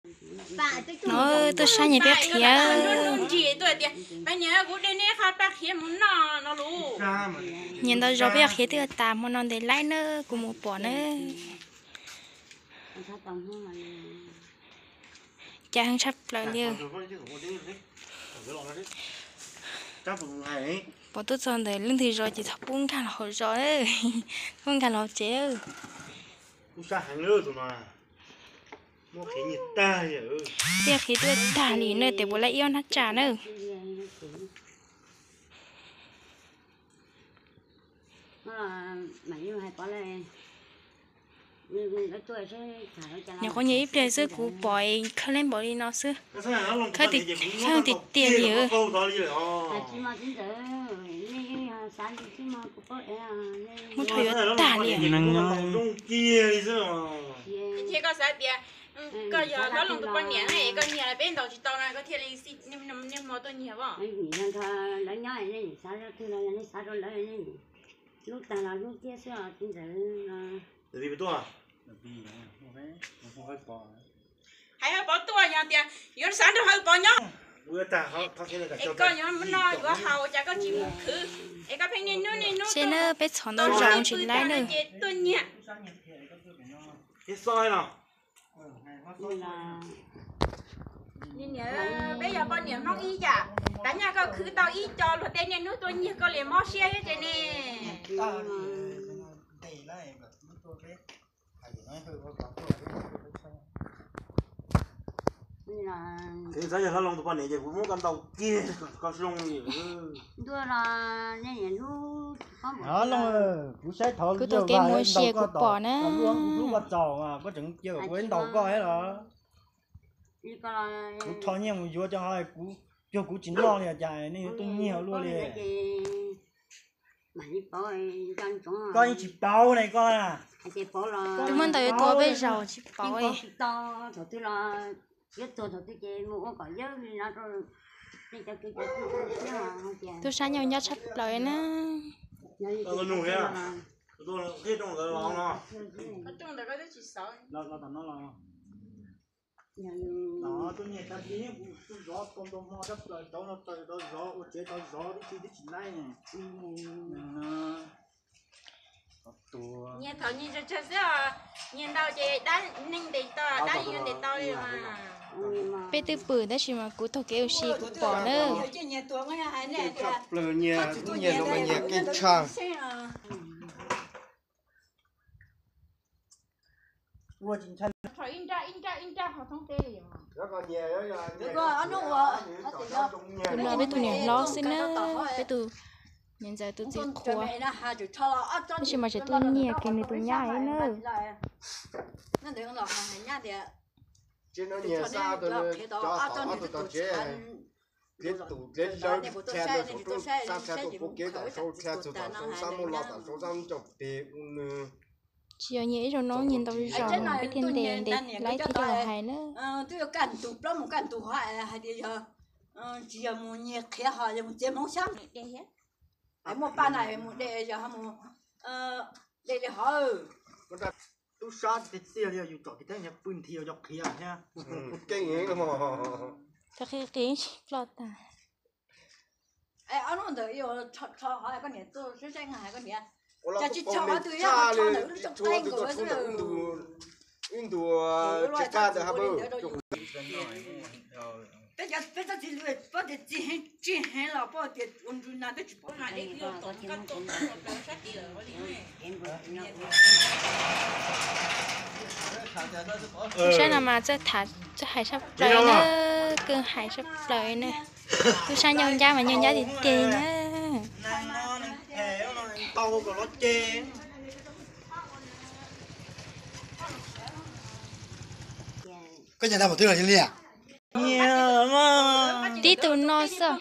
No, tub sab nyias peb qhiav. Nyias ntau zos peb qhiav twb tas hmo no ntev laib na, kuv mus pom na. Cas heev tshaj plaws li. Pom tuaj txog ntawm leej twg zos ces txhob pub nkag los hauv zos, pub nkag los tsev. Tiaj qhiav tuaj tag li na, tes puas laib ib ob hnab tsam na. Nyuam qhuav nyiam ib pliag xwb kuv pom khawb leeb npaum li no xwb. Khawb tiag tiag li. Muab rho yuav tag li. Koj yog Hlob Loos tus poj niam es koj nyiag peb ntaus tsis tau no koj thiaj li xij niaj hmo tuaj nyiag os. Lawv nyob nej xav rau twg los nej xav rau lawv, hlub tag los hlub thiab xwb os txiv ntxawm. Hais Hawj Pov tuaj yog tias yuav xav nrog Hawj Pov nyob. Es koj yuav noj yuav haus cas koj tsis mus khwv, es koj pheej niaj hnub niaj hnub tuaj, peb txhom ntau zaus tsis laib na. Ces tuaj nyiag. Peb yog poj niam Hmoob ib yam, tav nyaj koj khwv tau ib co luag tej niaj hnub tuaj nyiag koj li mob siab thiab ces ne. Txhob yog Hlob Loos tus poj niam ces kuv muab koj ntaus kiag kom koj zoo li. Kuv saib thaum kuv tus kev mus sia kuv pom na. Koj tseem cia kuv ntaus koj los. Kuv rho nyiaj mus yuav cov ho kuv cuag kuv tsis noj li cas nej yuav tuaj nyiag luaj li. Koj yeej tsis paub ne koj na. Tus muab ntaus yuav tua peb zaus tsis paub. Tub sab nyob nyob tshaj plaws na. Nyiag thaum nyiag tsawg tsawg xwb os, nyiag ntau ces dab neeg ntes tau, dab yuav ntes tau li mas. Peb twb pw tab sis mas kuv taug kev ua si kuv pom na. Nyiag no mas nyiag keej tshaj. Tus no peb tus niam hlob xwb na, peb tus niam ntxawm tus txiv qhua. Tab sis mas tseem tuaj nyiag kiag nws tus nyab na. Dlev tus dlev lawv dhia saum rooj, sab dhia tus pub kev tom sau, dhia txug tom sau, sab muab lo tom sau, sab muab coj pem ua nws. Tsis yog nyiag ib zaug no, nyiag ntau zaus no peb thiaj ntes ntes laib thiab coj los hais na. Twb yuav kaj ntug plaub mus kaj ntug hov hais tias yog tsis yog mus nyiag qhiav ho yog mus txiav hmoov xyab. Muaj paj na mus de yog ho mus de li hov. Tub sab tiag tiag li yus tsom kiag thiab pw nthi cov qhiav thiab. Keej heev. Cov qhiav qhiav ploj tag. Ob hnub ntawd koj niam tuaj saib saib hais koj niam. Cas tsis tso tus yog tso ntawm lub rooj qeej nkaus xwb. Ib ntus tsis tag ntawd hab. Peb cov txiv lws poj tias txi heev tsis heev los poj tias ua ntsws na twb tsis pom. Tub sab no mas txawj tham txawj hais sab plaws na, kawg hais sab plaws na. Tub sab nyob ncab mas nyob ncab tiag tiag na. Koj nyiam tag pom twg los li? Tib tus no xwb.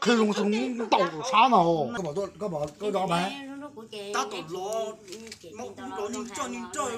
Qhib zoo zoo ntaus tus sab no. Koj pom, koj pom, koj pom mas. Tab tom los, los ni nroj ni nroj.